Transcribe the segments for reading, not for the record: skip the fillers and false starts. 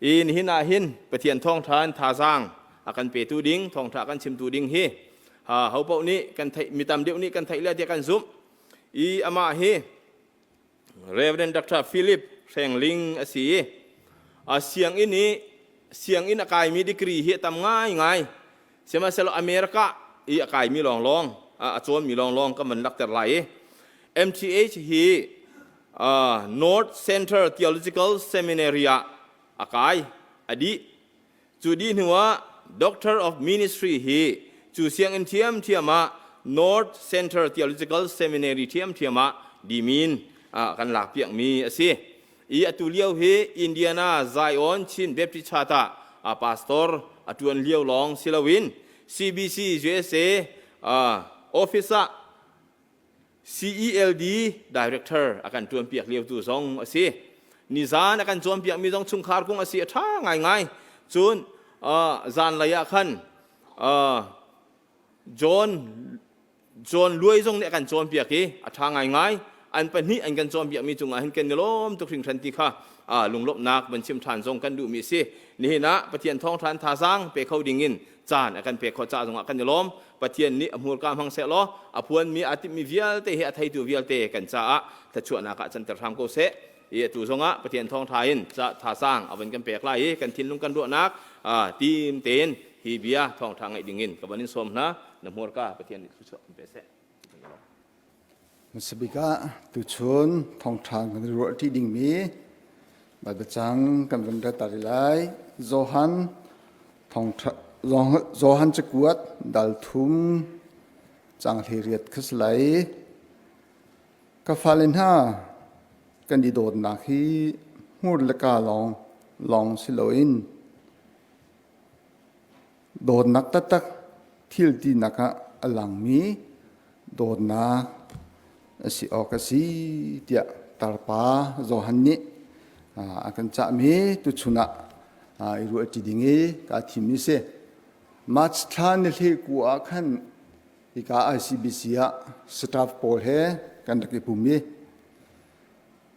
I nihin ah hin Pathian thawngṭha in thazaang a kan petu ding, thawngṭha kan chimtu ding hi ha ho paoh nih kan theih mi tam deuh nih kan theih le tiah kan zumh. I amah hi Reverend Dr. Philip Hrengling a si i a sianginn i sianginn a kaimi degree hi a tam ngaingai. Sihmanhsehlaw America i a kaimi lawnglawng a cawnmi lawnglawng kan van lakter lai i MTH hi North Center Theological Seminary ah a kai a dih. Cu dih hnu ah Doctor of Ministry hi cu sianginn ṭhiamṭhiam ah North Center Theological Seminary ṭhiamṭhiam ah dimin kan lakpiakmi a si. I atu lio hi Indiana Zion Chin Baptist Church ah pastor a ṭuan lio lawng si loin CBC USA office ah CELD director a kan ṭuanpiak liotu zong a si. Nizan a kan cawnpiakmi zong chungkhar kung a si a ṭha ngaingai. Cun zanlei ah khan John John Luai zong nih a kan cawnpiak i a ṭha ngaingai. An pahnih an kan cawnpiakmi cungah hin kan i lawm tuk hringhran ti kha lunglawmhnak van chim ṭhan zong kan duhmi a si. Nihin ah Pathian thawngṭha thazaang pe kho dingin caan a kan pek khawh ca zongah kan i lawm. Pathian nih a hmurka hmang seh law a phuanmi aa timhmi vialte hi a theitu vialte kan caah thluachuahnak ah canter hram ko seh. I atu zongah Pathian thawngṭha in thazaang a van kan pek lai i kan thinlung kan ruahnak tim tein hi bia thawngṭha ngaih dingin ka van in sawm hna. Na hmurka Pathian nih thluachuah kan pe seh. Hmasabik ah tuchun thawngṭha kan i ruahṭi dingmi Baibal cang kan vun ret ta rih lai. Johan thawngṭha Johan cakuat dal thum cang 18 kha si lai. Ka fale hna kan i dawtnak hi hmur le ka lawng lawng si loin Dawtnak taktak thil tinak ah a langmi dawtnak a si awk a si tiah tarpa Johan nih a kan cahmi tuchun ah i ruahṭi ding i kaa thimmi si. March thla ni hlei ku ah khan hika ICBC ah staff pawl he kan rak i pum i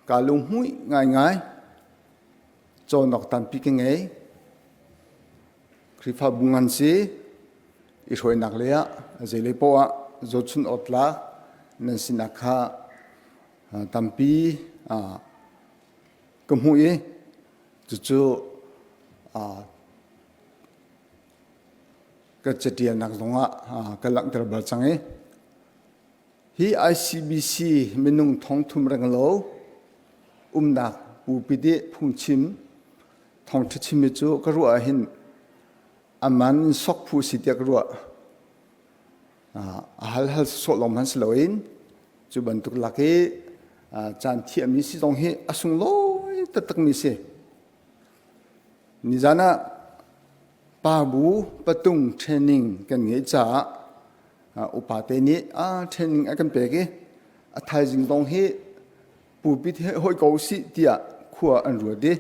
kaa lunghmuih ngaingai. Cawnawk tampi ka ngei. Khrihfabu ngan si i hruainak lei ah zeilei poah ah zohchun awk tlak nan sinak kha tampi ka hmuh i cucu ka catialnak zongah ka langhter bal cang i hi ICBC minung thongthum renglo umnak pulpit i phungchim Thawngṭha chimmi cu ka ruah ahhin a man sok phu si tiah ka ruah. A hal hal sawh lawng hmanh si loin cu bantuk lak i caan thiahmi si zong hi a sunglawi taktakmi si. Nizan ah pa bu patung training kan ngeih caah upa te nih training a kan pek i a thaizing zong hi pulpit he hoi ko sih tiah khua an ruat i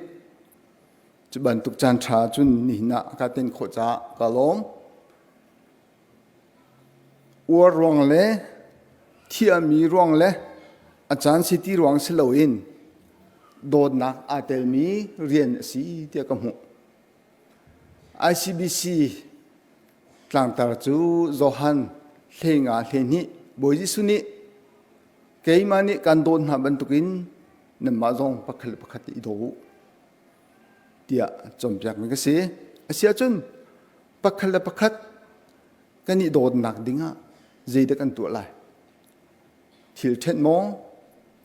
cu bantuk caan ṭha cun nihin ah ka ten khawh caah ka lawm. Uar ruang le thiahmi ruang le a caan si ti ruang si loin dawtnak aa telmi rian a si tiah ka hmuh. ICBC tlangtar cu Johan hleinga 12 Bawi Jesuh nih Keimah nih kan dawt hna bantukin nanmah zong pakhat le pakhat i daw u tiah cawnpiakmi ka si. Asiahcun pakhat le pakhat kan i dawtnak dingah zeidah kan tuah lai? Thil ṭhenh maw?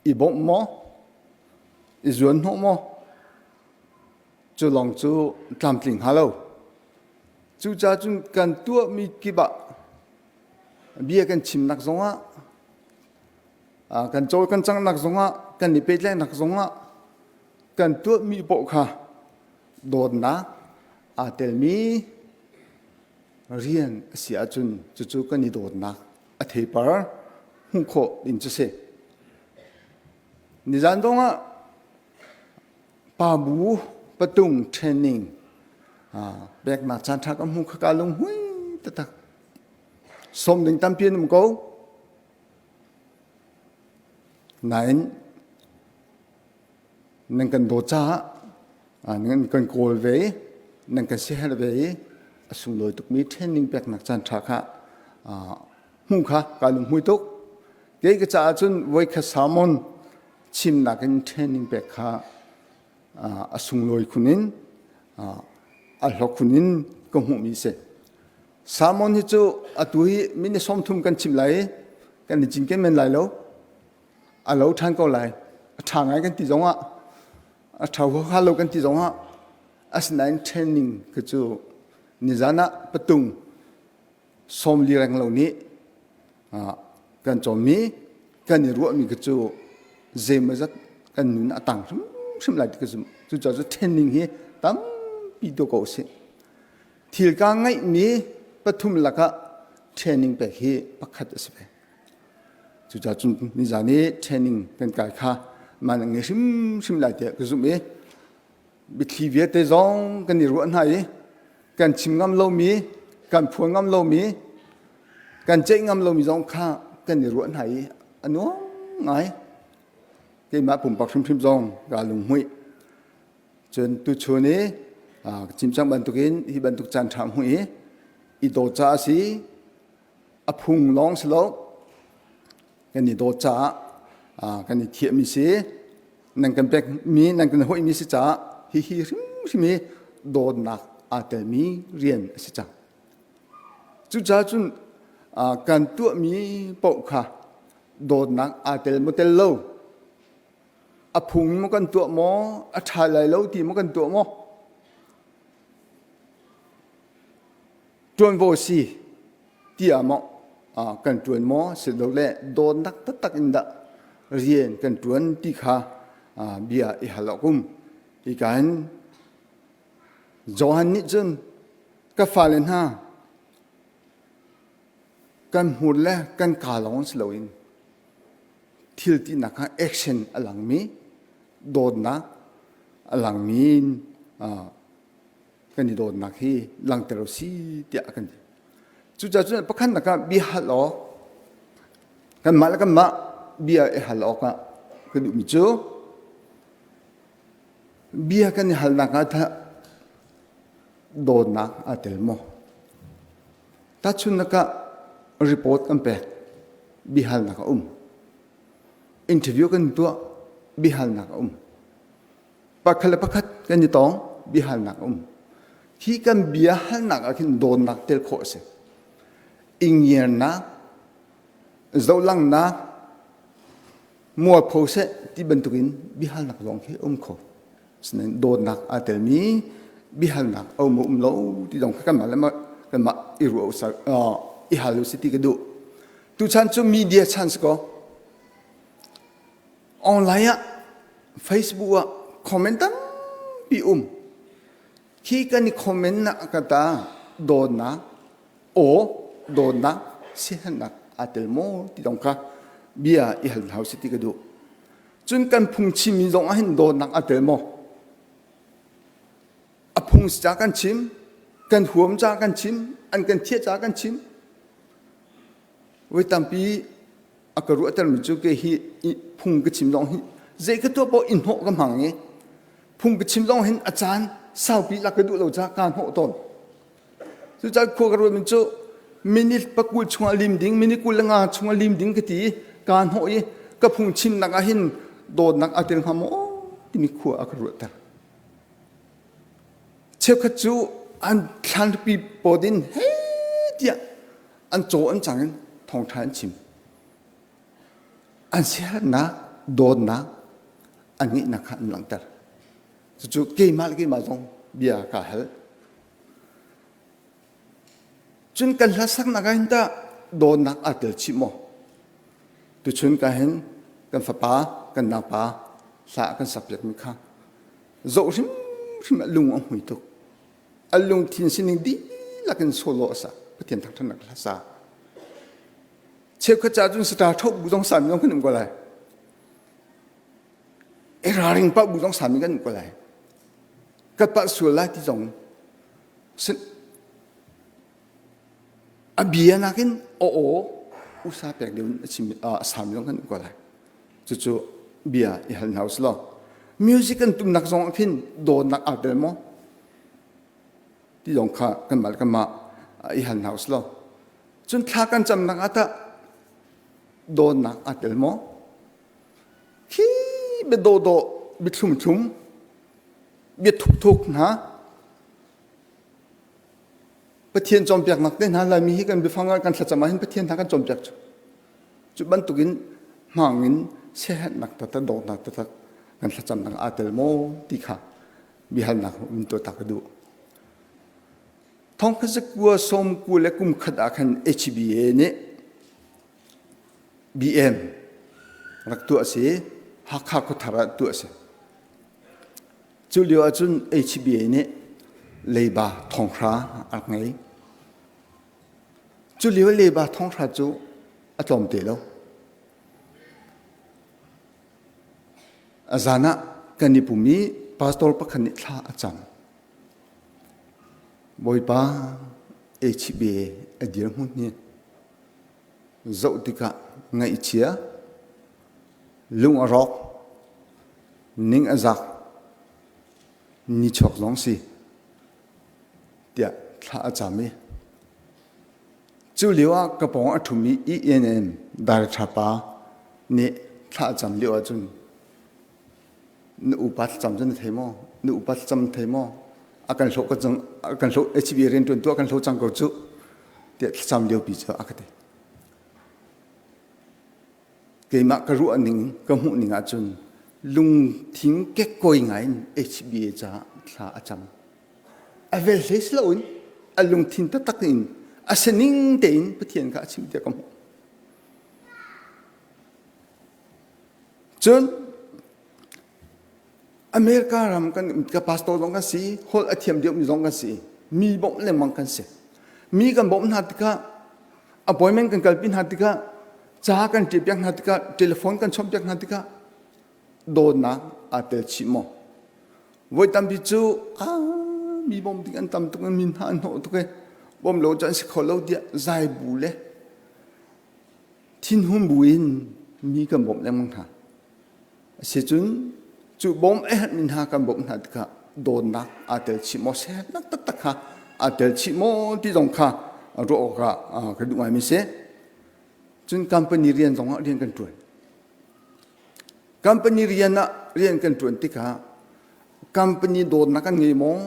I bawmh maw? I zuanhnawh maw? Cu lawng cu tlamtling hnga lo. Cucaah cun kan tuahmi kip ah bia kan chimnak zongah kan cawl kan canghnak zongah kan i pehtlaihnak zongah kan tuahmi paoh kha dawtnak aa telmi rian a si ahcun cucu kan i dawtnak a theipar hmuh khawh ding cu si. Nizan zongah pa bu patung training peknak caan ṭha ka hmu kha ka lunghui taktak. Sawm ding tampi an um ko. Nain nan kan dawt caah. Nan kan kawl ve i nan kan siaherh ve i a sunglawi tukmi training peknak caan ṭha kha hmuh kha kaa lunghmui tuk. Kei ka caah cun voikhat sermon chimnak in training pek kha a sunglawi khun in a hlawk khun in ka hmuhmi a si. Sermon hi cu atu hi minute 30 kan chim lai i kan i cinken men lai lo. A lo ṭhan ko lai. A ṭha ngai kan ti zongah a ṭha huaha lo kan ti zongah asinain training ka cu nizan ah patung 40 reng lo nih kan cawnmi kan i ruahmi ka cu zeimawzat kan nun a tang hrimhrim lai ti ka zumh. Cucaah cu training hi tampi tuah ko usih. Thil kaa ngeihmi pathum lakah training pek hi pakhat a si ve. Cucaah cun nizan i training kan kai kha man a ngei hrimhrim lai tiah ka zumh i biathli vialte zong kan i ruah hna i kan chim ngam lomi, kan phuan ngam lomi, kan ceih ngam lomi zong kha kan i ruah hna i a nuam ngai. Keimah pumpak hrimhrim zong kaa lunghmuih. Cun tuchun i chim cang bantukin hi bantuk caan ṭha hmuh i i dawt caah a si, a phung lawng si lo kan i dawt caah kan i thiahmi si nan kan pekmi nan kan hoihmi si caah hihi hrimhrim hi dawtnak aa telmi rian a si cang. Cucaah cun kan tuahmi paoh kha dawtnak aa tel maw tel lo a phung maw kan tuah maw a ṭha lai lo ti maw kan tuah maw ṭuanvo si tiah maw kan ṭuan maw silole dawtnak taktak in dah rian kan ṭuan ti kha bia i hal awk um. Hika hin Johan nih cun ka fale hna kan hmur le kan kaa lawng si loin thil tinak ah action a langmi dawtnak a langmi kan i dawtnak hi langhter u si tiah a kan ti. Cucaah cun pakhatnak ah bia hal awk kanmah le kanmah bia i hal awkah ka duhmi cu bia kan i halnak ah tah dawtnak aa tel maw? Tahchunhnak ah report kan pek, biahalnak a um. Interview kan tuah, biahalnak a um. Pakhat le pakhat kan i tong, biahalnak a um. Hi kan bia halnak ah khin dawtnak tel khawh a si. Ingiarnak, zohlangnak, mualpho seh ti bantukin biahalnak zong khi um kho. Sinain dawtnak aa telmi biahalnak a um um lo ti zong kha kanmah le kanmah i ruah i hal u si ti ka duh. Tuchan cu media chan si ko. Online ah Facebook ah comment tampi um. Khi kan i comment nak ka ta dawtnak aw dawtnak siaherhnak aa tel maw ti zong kha bia i hal hna usih ti ka duh. Cun kan phungchimmi zong ah hin dawtnak aa tel maw? A phung ca kan chim, kan huam ca kan chim, an kan thiah ca kan chim. Voi tampi a ka ruahtermi cu kei hi phung ka chim zong hi zei ka tuah paoh i hnawh ka hmang i phung ka chim zong hin a caan saupi lak ka duh lo caah kaa hnawh tawn. Cucaah khua ka ruahmi cu minute pakul chungah lim ding, minute 25 chungah lim ding ka ti i kaa hnawh i ka phungchimnak ah hin dawtnak aa tel hnga maw timi khua a ka ruahter. Cheukhat cu an thlanpi pawt in hei tiah an caw an cang in thawngṭha an chim. An siaherhnak, dawtnak an ngeihnak kha an langhter. Cucu keimah le keimah zong bia kaa hal. Cun kan hlasaknak ah hin tah dawtnak aa tel chih maw? Tuchun ka hin kan fapa, kan naupa hla kan sakpiakmi kha zoh hrimhrim ah lung a hmui tuk. A lungthin sining dihlak in solo a sak. Pathian thangṭhatnak hla sa. Cheukhat ca cun star ṭho bu zong sami zong kan um ko lai. I ralring pah bu zong sami kan um ko lai. Ka pah sual lai ti zong a bia nakin aw aw usa pek deuh in a chim a sami zong kan um ko lai. Cucu bia i hal hna usih law. Music kan tumnak zong ah khin dawtnak aa tel maw? Ti zong kha kanmah le kanmah i hal hna usih law. Cun thla kan camnak ah tah dawtnak aa tel maw? Khi bia dawhdawh, bia thlum-thlum, bia thukthuk hna Pathian cawnpiaknak te hna Laimi hi kan biafang ah kan thlacam ahhin Pathian hna kan cawnpiak cu. Cu bantukin hmang in siaherhnak taktak dawtnak taktak kan thlacamnak aa tel maw ti kha biahalnak in tuah ta ka duh. Thongkhat sawm ku le kum khat ah khan HBA nih BM rak tuah a si. Hakha khuathar ah tuah a si. Cu lio ahcun HBA nih leiba thonghra a rak ngei. Cu lio leiba thonghra cu a tlawm te lo. A zan ah kan i pum i pastor pakhat nih thla a cam. Bawipa HBA a dirhmun hi zoh tikah ngaihchia, lung a rawk, ning a zak, nichuak zong si tiah thla a cam i cu lio ah ka pawng a ṭhumi ENN director pa nih thla a cam lio ahcun na upa thlacam cu na thei maw? Na upa thlacam na thei maw? A kan hlawh ka cang a kan hlawh HB rian ṭuan tu a kan hlawh cang ko cu tiah thlacam lio pi cu a ka ti. Keimah ka ruah ning ka hmuh ning ahcun lungthin kekkawi ngai in HBA caah thla a cam. A vel hlei si loin a lungthin taktak in a sining tein Pathian kha a chim tiah ka hmuh. Cun America ram kan ka pastor zong kan si, holh a thiam deuhmi zong kan si, mi bawmh lengmang kan si. Mi kan bawmh hna tikah appointment kan kalpi hna tikah ca kan ṭialpiak hna tikah telephone kan chawnhpiak hna tikah dawtnak aa tel chih maw? Voi tampi cu ah mi bawmh ding an tam tuk mi hna an hnawh tuk i bawm lo cu an si kho lo tiah zai bu le thinhun buin mi kan bawmh lengmang hna. Asicun cu bawmh a herhmi hna kan bawmh hna tikah dawtnak aa tel chih maw, siaherhnak taktak kha aa tel chih maw ti zong kha ruah awkah ka duh ngaimi si. Cun company rian zongah rian kan ṭuan. Company rian ah rian kan ṭuan tikah company dawtnak kan ngei maw?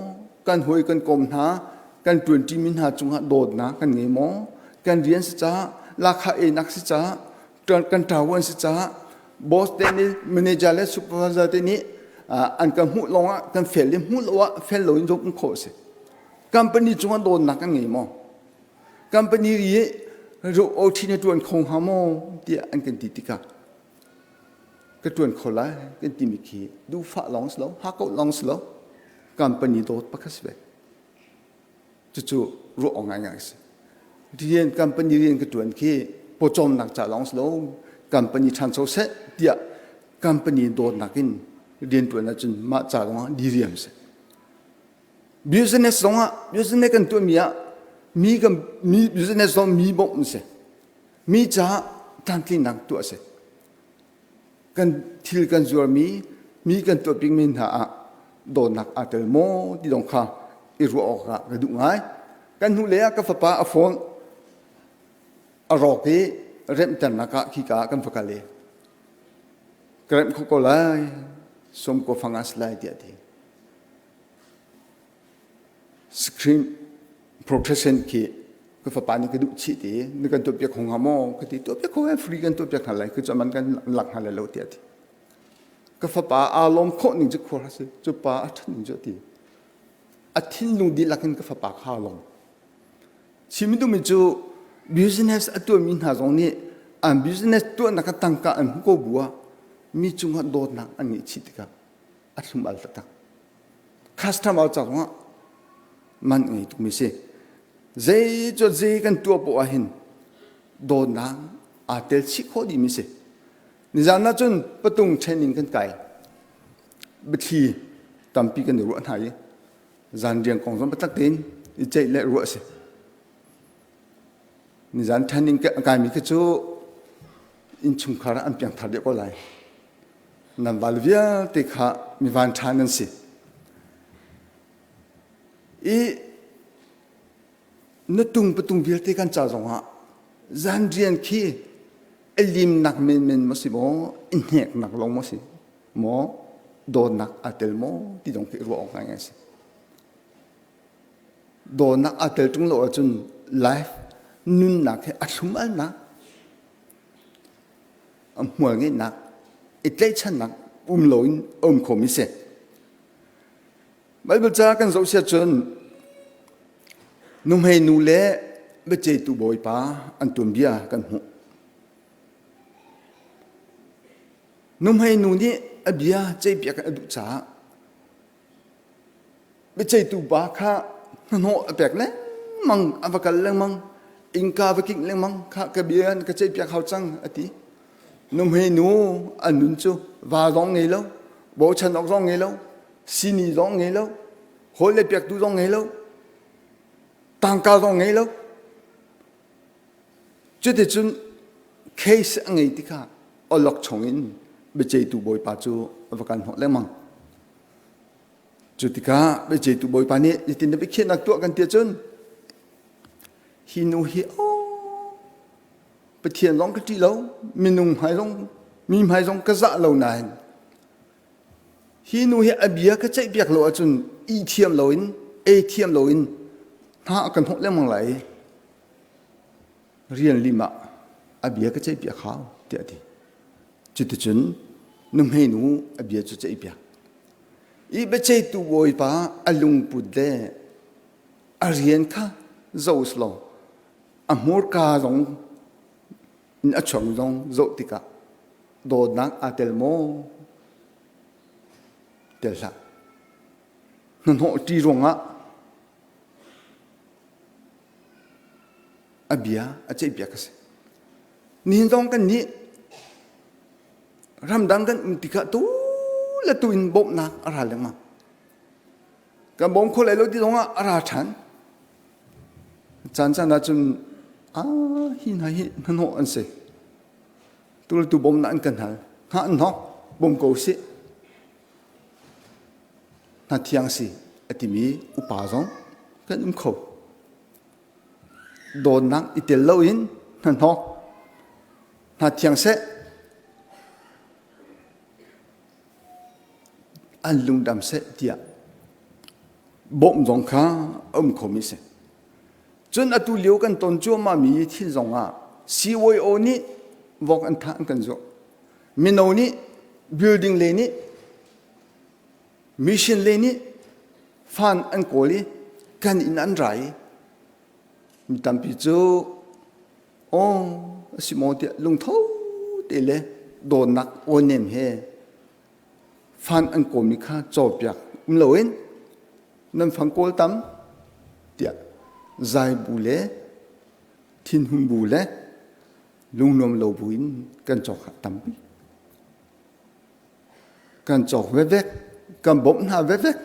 Kan hawi kan kom hna, kan ṭuanṭimi hna cungah dawtnak kan ngei maw? Kan rian si caah, lakha einak si caah, kan ṭavuan si caah, boss te nih manager le supervisor te nih an kan hmuh lawngah kan fel i hmuh lo ah fel loin zong um khawh a si. Company cungah dawtnak kan ngei maw? Company i OT na ṭuan kho hnga maw? tiah an kan ti tikah ka ṭuan kho lai kan timi khi duhfah lawng si lo hakkauh lawng si lo company dawt pakhat si ve cucu ruah awk ngaingai a si rian company rian ka ṭuan khi pawcawmnak ca lawng si lo company ṭhancho seh tiah company dawtnak in rian ṭuan ahcun mah ca lawng ah diriam si business zong ah business kan tuahmi ah mi kan mi business zong mi bawmh si Mi caah tlamtlinnak tuah a si. Kan thil kan zuarmi, mi kan tuahpingmi hna ah dawtnak aa tel maw ti zong kha i ruah awkah ka duh ngai. Kan hnulei ah ka fapa a phone a rawk i remhternak ah khika ah kan va kal i ka remh kho ko lai, sawm ko fang ah si lai tiah a ti. Screen protection khi ka fapa nih ka duh chih ti na kan tuahpiak kho hnga maw ka ti tuahpiak kho he free kan tuahpiak hna lai ku cu man kan lak hna lai lo tiah ti ka fapa aa lawm khawh ning cu khua si cu pa a ṭhat ning cu ti a thinlung dihlak in ka fapa kha lawm chim duhmi cu business a tuahmi hna zong nih an business tuahnak a tangka an hmu ko bu ah mi cungah dawtnak an ngeih chih tikah a thlum al taktak customer ca zongah man ngei tukmi si zei cu zei kan tuah poah ah hin dawtnak aa tel chih khawh dihmi si nizan ah cun patung training kan kai biathli tampi kan i ruah hna i zan riang kong zong biatak tein i ceih le ruah a si nizan training kaimi khi cu innchungkhar ah an piangthar deuh ko lai. Nan val vialte kha mi vanṭha nan si. I na tung patung vialte kan ca zongah zan rian khi a limnak menmen maw si maw, i hneknak lawng maw si maw, dawtnak aa tel maw ti zong khi ruah awk ngaingai a si. Dawtnak aa tel ṭung lo ahcun life nunnak hi a thlum alnak a hmual ngeihnak i tlaihchannak um loin a um khomi si. Baibal ca kan zoh siah cun nuhmei nu le biaceitu bawipa an tuanbia kan hmuh. Nuhmei nu nih a bia ceihpiak a duh caah biaceitu pa kha hnahnawh a pek lengmang, a va kal lengmang, innka va kingh lengmang, kha ka bia ka ceihpiak hau cang a ti. Nuhmei nu an nun cu va zong ngei lo, bochan awk zong ngei lo, sini zong ngei lo, hawi le piaktu zong ngei lo, tangka zong ngei lo. Cuticun case a ngei tikah awlok chong in biaceitu bawipa cu a va kal hnawh lengmang. Cu tikah biaceitu bawipa nih zeitin na biakhiahnak tuah kan ti ahcun hi nu hi aw Pathian zong ka ṭih lo, minung hmai zong mi hmai zong ka zah lo nain hi nu hi a bia ka ceihpiak lo ahcun i thiam loin ei thiam loin hna a kan hnawh lengmang lai i rian lim ah a bia ka ceihpiak hau tiah a ti. Cuticun nuhmei nu a bia cu ceihpiak. I biaceihtu bawipa a lungput le a rian kha zoh law a hmurka zong in a chuang zong zoh tikah dawtnak aa tel maw? Tel hlah. Hnahnawh ṭi ruangah a bia a ceihpiak a si. Nihin zong kan nih ramdang kan um tikah tu le tu in bawmhnak a ra lengmang. Kan bawm kho lai lo ti zongah a ra ṭhan. Caan caan ahcun ah hi hna hi hnahnawh an si. Tu le tu bawmhnak an kan hal. Hngah an hnok, bawm ko sih. Hna thiang si a timi upa zong kan um kho. Dawtnak i tel loin hnahnawk hna thiang seh an lungdam seh tiah bawmh zong kha a um khomi si. Cun atu lio kan ton cuahmahmi thil zong ah CYO nih vok an thah an kan zuah. Mino nih building le nih mission le nih fan an kawl i kan inn an ra i mi tampi cu aw a si maw tiah lungtho te le dawtnak aw nem he fan an kawlmi kha cawpiak um loin nan fang kawl tam tiah zai bu le thinhun bu le lungnuam lo bu in kan cawk tampi kan cawk vevek kan bawmh hna vevek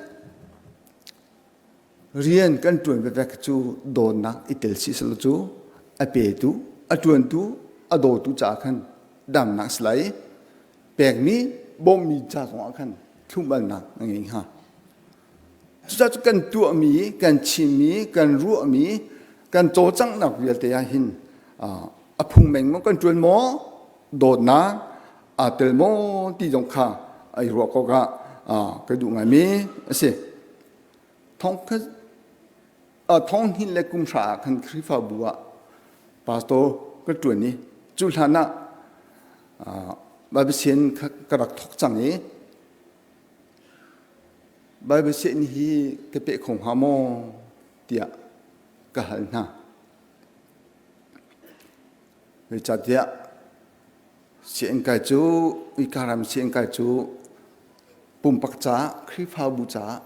rian kan ṭuan vevek cu dawtnak i tel si selaw cu a petu a ṭuantu a dawtu caah khan damnak si lai pekmi bawmhmi ca zongah khan thlumbalnak a ngei hnga cucaah cu kan tuahmi kan chimmi kan ruahmi kan cawlcanghnak vialte ah hin a phung meng maw kan ṭuan maw dawtnak aa tel maw ti zong kha ai ruah ko ka ka duh ngaimi a si. Thong thong hnih le kum hra ah khan Khrihfabu ah pastor ka ṭuan i cu hlan ah Bible sian ka rak thawk cang i Bible sian hi ka peh kho hnga maw tiah ka hal hna. Zeicahtiah sianginn kai cu Ikaram sianginn kai cu pumpak caah Khrihfabu caah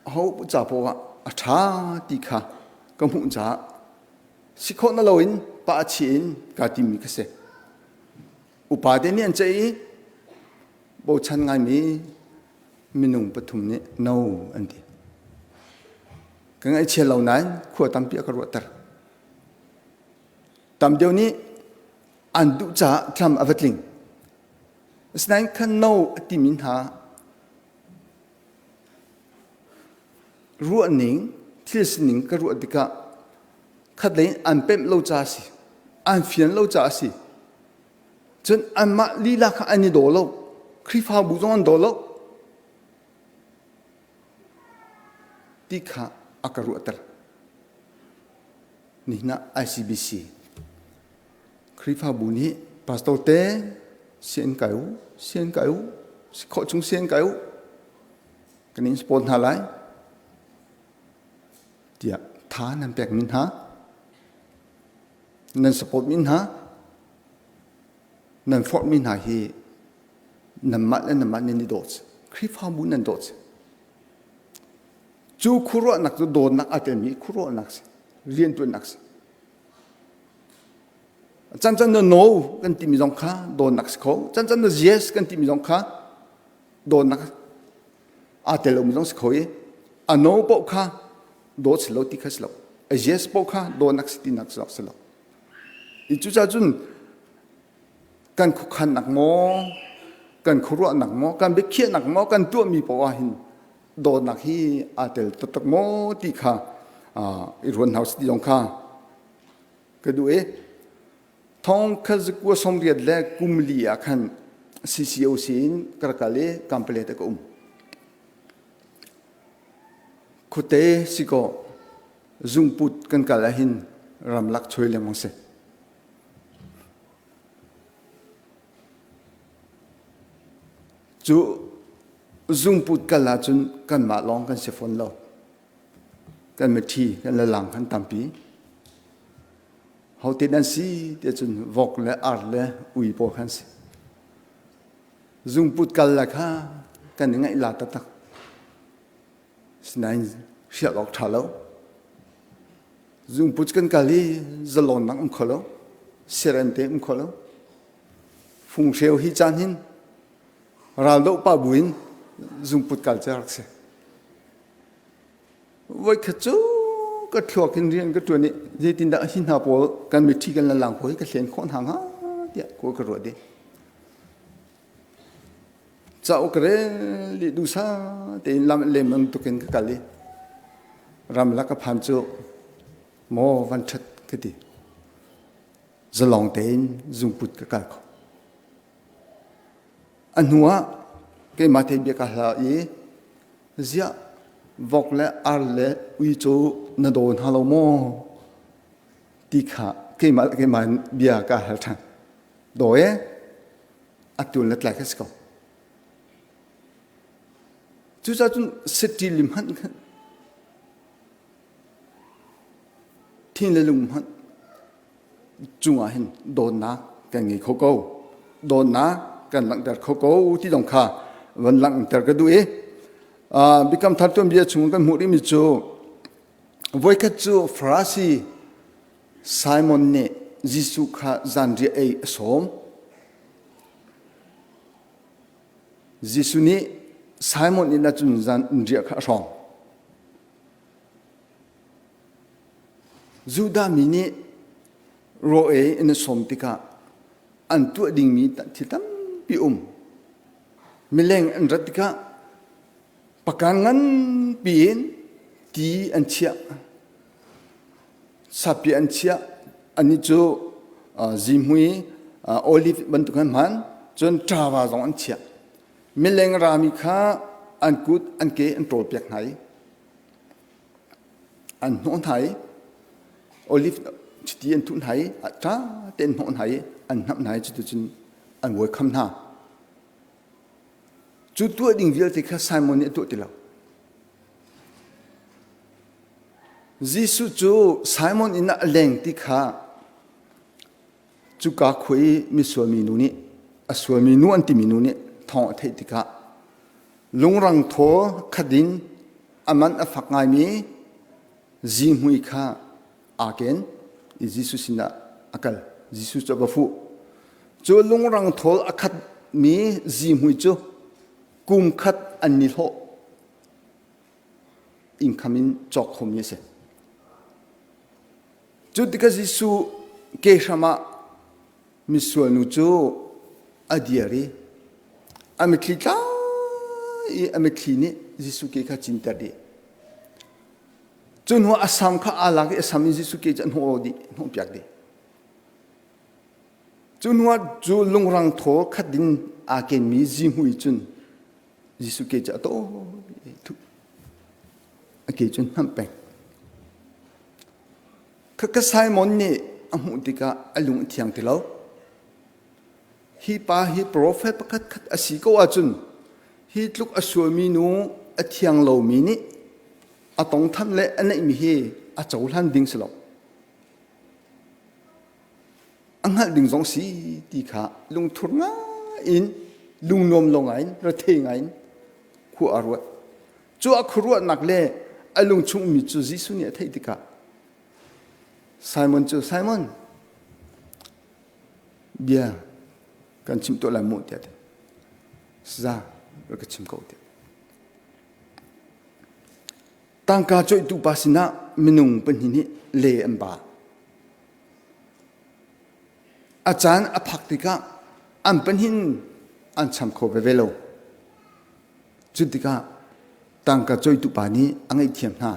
aho ca paoh ah a ṭha ti kha ka hmuh caah si khawh na loin pa a chi in kaa timi ka si. Upa te nih an ceih i bochan ngaimi minung pathum nih no an ti. Ka ngaihchia lo nain khua tampi a ka ruahter. Tam deuh nih an duh caah thlam a va tling. Asinain khan no a timi hna ruahning thil sining ka ruah tikah khatlei in an pemh lo ca a si an fian lo ca a si cun anmah lila kha an i daw lo Khrihfabu zong an daw lo ti kha a ka ruahter nihin ah ICBC Khrihfabu nih pastor te sian kai u sian kai u si khawh chung sian kai u kan in support hna lai tiah tha nan pek mi hna nan support mi hna nan forh mi hna hi nanmah le nanmah nan i dawt Khrihfabu nan dawt cu khuaruahnak cu dawtnak aa telmi khuaruahnak si riantuannak si Cancan na no kan timi zong kha dawtnak si kho. Cancan na yes kan timi zong kha dawtnak aa tel lomi zong si kho i a no paoh kha dawt si lo ti kha si lo. A yes paoh kha dawtnak si tinak zong si lo. I cucaah cun kan khuakhannak maw, kan khuaruahnak maw, kan biakhiahnak maw, kan tuahmi paoh ah hin dawtnak hi aa tel taktak maw ti kha i ruat hna usih ti zong kha ka duh i thong kha zakua sawmriat le kum li ah khan CCOC in ka rak kal i Kampalet ah ka um. Khuate si kaw zungput kan kal ahhin ramlak choi lengmang si. Cu zungput kal ahcun kanmah lawng kan si fawn lo. Kan mithi, kan lalang kan tampi. Hote nan si tiah cun vok le ar le ui pawl khan si. Zungput kal le kha kan i ngaih la taktak. Sinain hrial awk ṭha lo. Zungput kan kal i zalonnak um kho lo. Siarem te um kho lo. Funghreu hi caan hin raldoh pah buin zungput kal cu a rak si. Voikhat cu ka thluak in rian ka ṭuan i zeitindah hi hna pawl kan miṭhi kan lalang pawl hi ka hlen khawh hna hnga tiah kawl ka ruat i cauk ka rel i duhsah tein lam lem bantuk in ka kal i ramlak ka phan cu maw van ṭhat ka ti. Zalong tein zungput ka kal kho. A hnu ah keimah te bia ka hla i ziah vok le ar le ui cu na daw hna lo maw ti kha keimah le keimah bia ka hal ṭhan. Daw e a tul na tlai kha si ko. Cucaah cun city lim hmanh khan thin le lung hmanh cungah hin dawtnak kan ngei kho ko dawtnak kan langhter kho ko ti zong kha van langhter ka duh i Biakam Thar tuanbia chung kan hmuh rihmi cu voikhat cu Farasi Simon nih Jesuh kha zanriah ei a sawm. Jesuh nih Simon inn ah cun zanriah kha a hrawng. Judah mi nih raw ei in a sawm tikah an tuah dingmi thil tampi um. Mileng an rat tikah pakan nganpi in ti an chiah. Sapi an chiah. Anih cu zihmui, olive bantuk an hman. Cun ṭava zong an chiah. Mileng rami kha an kut an ke an ṭawlpiak hna i an hnawh hna i olive chiti an thuh hna i ṭha tein hnawh hna i an hnamh hna i cuticun an wawikham hna. Cu tuah ding vialte kha Simon nih a tuah ti lo. Jesuh cu Simon inn ah a leng ti kha Cuka khua i misual minu nih a sualmi nu an timi nu nih thawng a theih tikah lungrang thaw khat in a man a fak ngaimi zihmui kha aa ken i Jesuh sinah a kal. Jesuh cu a va fuh. Cu lungrang thawl a khatmi zihmui cu kum khat an ni hlawh income in cawk khomi a si. Cu tikah Jesuh ke hram ah misual nu cu a dir i. A mitthli tla i a mitthli nih Jesuh ke kha cinter dih. Cu hnu a sam kha aa lak i a sam in Jesuh ke cu a hnawh dih, hnawhpiak dih. Cu hnu ah cu lungrang thaw khat ding aa kenmi zihmui cun Jesuh ke cu a taw a ke cu hnamh peng. Khakha Simon nih a hmuh tikah a lung a thiang ti lo. Hi pa hi profet pakhat khat a si ko ahcun hi tluk a sualmi nu a thiang lomi nih a tongtham le a neihmi hi a cohlan ding si lo. A hngalh ding zong si ti kha lungthur ngai in lungnuam lo ngai in rethei ngai in khua a ruat. Cu a khuaruahnak le a lungchung mi cu Jesuh nih a theih tikah Simon cu Simon bia kan chim tuah lai mu tiah ti. Saza rak ka chim ko tiah. Tangka coihtu pa sinah minung pahnih nih le an ba. A caan a phak tikah an pahnih an cham kho veve lo. Cu tikah tangka coihtu pa nih a ngaihthiam hna.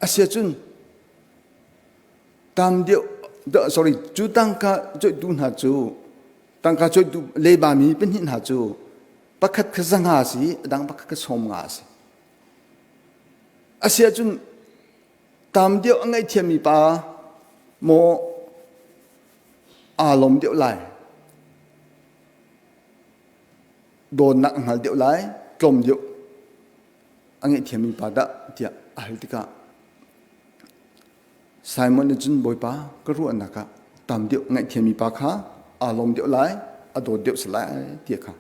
Asiahcun tam deuh sorry cu tangka coihtu hna cu tangka coihtu lebami pahnih hna cu pakhat kha zanga a si a dang pakhat kha sawm nga a si. Asiahcun tam deuh a ngaihthiammi pa maw aa lawm deuh lai dawtnak a hngal deuh lai tlawm deuh a ngaihthiammi pa dah tiah a hal tikah Simon nih cun Bawipa ka ruahnak ah tam deuh ngaihthiammi pa kha aa lawm deuh lai a dawt deuh si lai tiah kha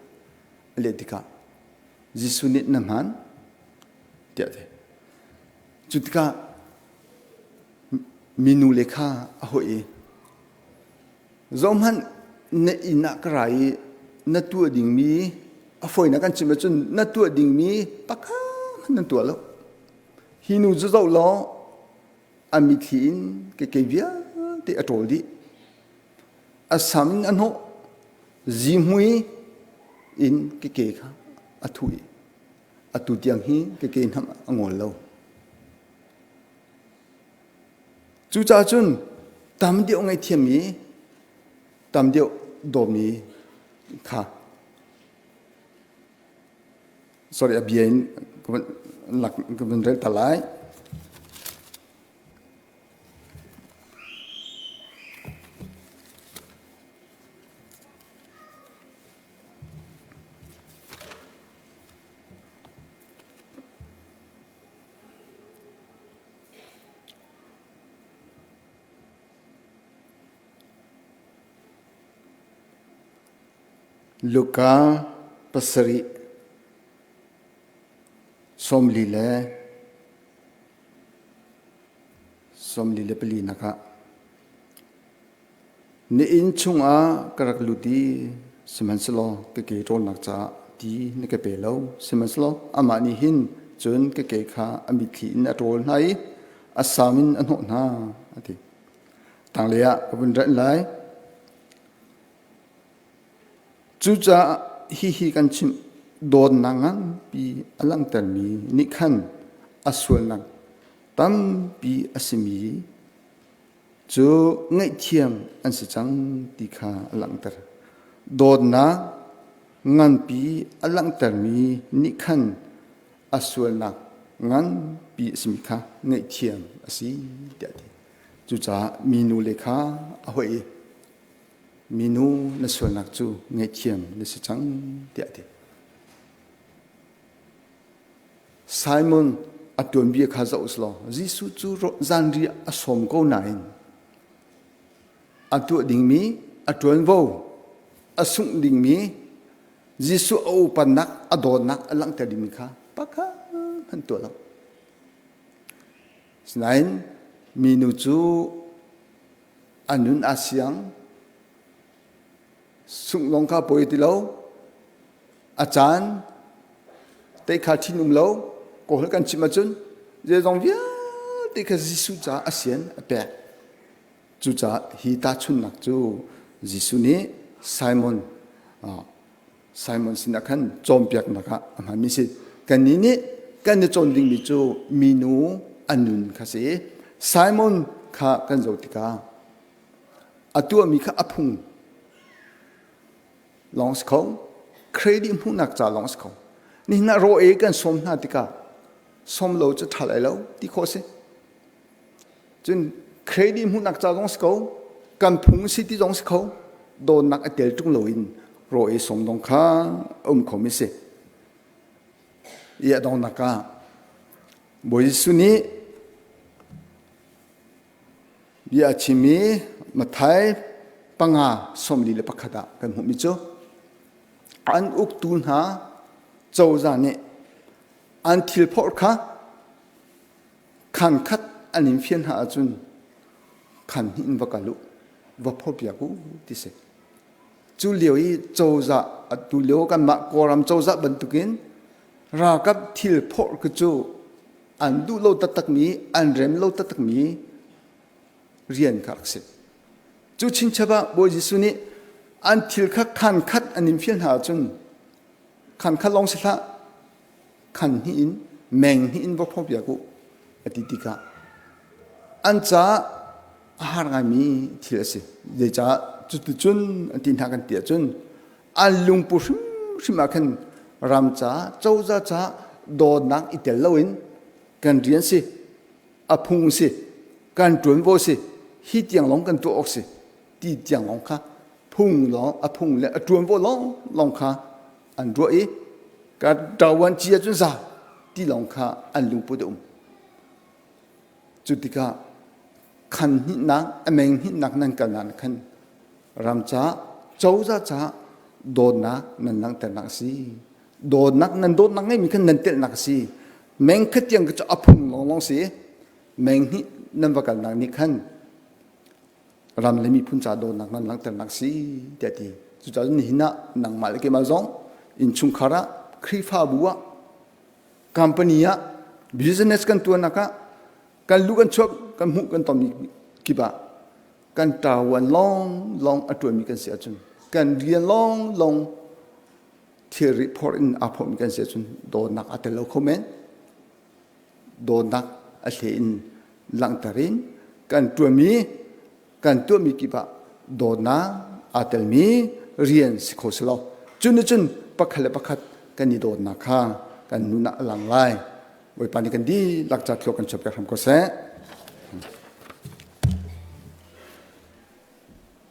a leh tikah Jesuh nih na hmaan tiah a ti. Cu tikah minu le kha a hawih i Zohhmanh, na inn ah ka ra i na tuah dingmi a fawinak kan chim ahcun na tuah dingmi pakhat hmanh nan tuah lo. Hi nu cu zoh law a mitthli in ke kei vialte a ṭawl dih. A sam in a hnawh, zihmui in ke ke kha a thuh i atu tiang hi ke ke hnamh a ngol lo. Cucaah cun tam deuh ngaihthiammi, tam deuh dawmi kha sorry a bia in ka vun rel ta lai. Luka pasarih sawmli le 44 nak ah Na inn chungah ka rak lut i sihmanhsehlaw ka ke ṭawlnak caah ti na ka pe lo. Sihmanhsehlaw amah nih hin cun ka ke kha a mitthli in a ṭawl hna i a sam in a hnawh hna, a ti. Tanglei ah ka vun ranh lai. Cucaah hihi kan chimh, dawtnak nganpi a langhtermi nih khan a sualnak tampi a simi cu ngaihthiam an si cang ti kha a langhter. Dawtnak nganpi a langhtermi nih khan a sualnak nganpi a simi kha ngaihthiam a si tiah a ti. Cucaah minu le kha a hoih i minu na sualnak cu ngaihthiam na si cang tiah a ti. Simon a tuanbia kha zoh usih law Jesuh cu zanriah a sawm ko nain a tuah dingmi a ṭuanvo a sungh dingmi Jesuh a upatnak a dawtnak a langhter dingmi kha pakhat hmanh tuah lo. Sinain minu cu a nun aa siang sungh lawng kha poi ti lo A caan teikha ṭhin um lo kawl kan chim ahcun zeizong vialte kha Jesuh caah a sian a pek. Cucaah hi tahchunhnak cu Jesuh nih Simon. Simon sinah khan cawnpiaknak ah a hmanmi si. Kannih nih kan i cawn dingmi cu minu a nun kha si. Simon kha kan zoh tikah a tuahmi kha a phung lawng si kho. Credit hmuhnak ca lawng si kho. Nihin ah raw ei kan sawm hna tikah sawm lo cu ṭha lai lo ti khawh si. Cun credit hmuhnak ca zong si ko, kan phung si ti zong si kho, dawtnak a tel ṭung loin raw ei sawm dong kha a um khomi si. I a donghnak ah Bawi Jesuh nih bia a chim i Matthai panga 41 ah kan hmuhmi cu an uktu hna cozah nih an thil phorh kha khan khat an in fian hna ahcun khan hnih in va kal u va phorpiak u ti si. Cu lio i cozah atu lio kanmah Kawlram cozah bantukin ralkap thil phorh khi cu an duh lo taktakmi an rem lo taktakmi rian kha rak si. Cu chinchap ah Bawi Jesuh nih an thil kha khan khat an in fial hna ahcun khan khat lawng si hlah khan hnih in meng hnih in va phorpiak u a ti tikah an caah a har ngaimi thil a si. Zeicah cuticun an ti hna kan ti ahcun an lungpu hrimhrim ah khan ram caah cozah caah dawtnak i tel loin kan rian si a phung si kan ṭuanvo si hi tiang lawng kan tuah awk si ti tiang lawng kha phung lawng a phung le a ṭuanvo lawng lawng kha an ruah i ka ṭawan ci ahcun za ti lawng kha an lungput a um. Cu tikah khan hnihnak a meng hnihnak nan kalnak khan ram caah cozah caah dawtnak nan langhternak a si. Dawtnak nan dawtnak ngeimi khan nan telhnak a si. Meng khat tiang cu a phung lawnglawng si. Meng hnih nan va kalnak nih khan ram le miphun ca dawtnak nan langhternak si tiah ti. Cucaah nihin ah nangmah le keimah zong innchungkhar ah Khrihfabu ah company ah business kan tuannak ah kan lu kan chuak kan hmuh kan tonmi kip ah kan ṭawan lawng lawng a ṭuanmi kan si ahcun kan rian lawng lawng thilri phorh in aa phorhmi kan si ahcun dawtnak aa tel lo kho men. Dawtnak a hle in langhter in kan ṭuanmi kan tuahmi kip ah dawtnak aa telmi rian si kho si lo. Cu nih cun pakhat le pakhat kan i dawtnak kha kan nun ah a lang lai. Bawipa nih kan dihlak ca thlua kan chuahpiak hram ko seh.